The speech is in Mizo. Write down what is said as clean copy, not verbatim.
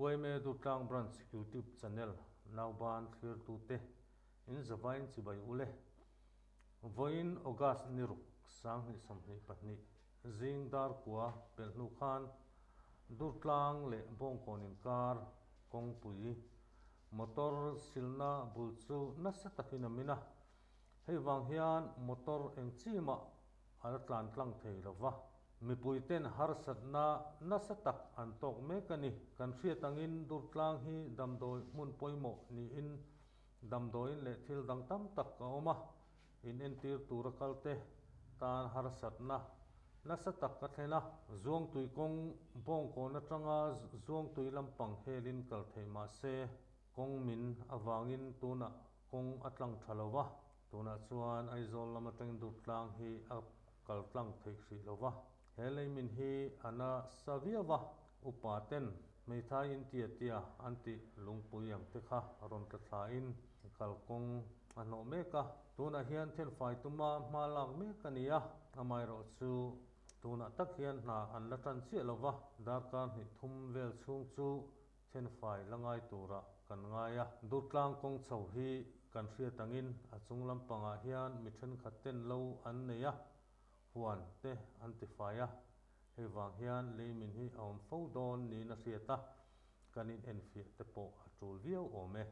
Yma Durtlang Branch YouTube Channel Nauban thlirtute in zavain chibai ule. Vawiin August ni ruk 2022 zing dar kua pelh hnu khan Durtlang leh Bawngkawn inkar kawngpui motor silna bul chu nasa takin a min a. Hei vang hian motor eng chi mah a la tlan tlang thei lo va. Mipuiten harsatna nasa tak an tawk mek a ni. Kan hriat angin Durtlang hi damdawi hmun pawimawh niin damdawiin leh thil dang tam tak a awm a, inentir tura kalte tan harsatna nasa tak a thlen a. Zuangtui kawng Bawngkawn atanga Zuangtui lampang helin kal theih mah se kawng min avangin tunah Kawng a tlang tha lo va, tunah chuan Aizawl lam atangin Durtlang hi a kal tlang theih hrih lo va. He leimin hi a nasa viau va, upa ten hmeithai in tia tia an tih lungpui ang te kha rawn tla thlain kalkawng a hnawh mek a. Tunah hian thenfai tuma hma lak mek a ni a, amaherawhchu tunah tak hian hna an la tan chiah lo va, darkar hnih thum vel chhung chu Thenfai la ngai turah kan ngai a. Durtlang kawng chho hi kan hriat angin a chung lampangah hian mi thenkhat ten lo an nei a, huan te an tifai a. Hei vang hian leimin hi a awm fo dawn niin a hriat a, kan inenfiah te pawh a tul viau awm e.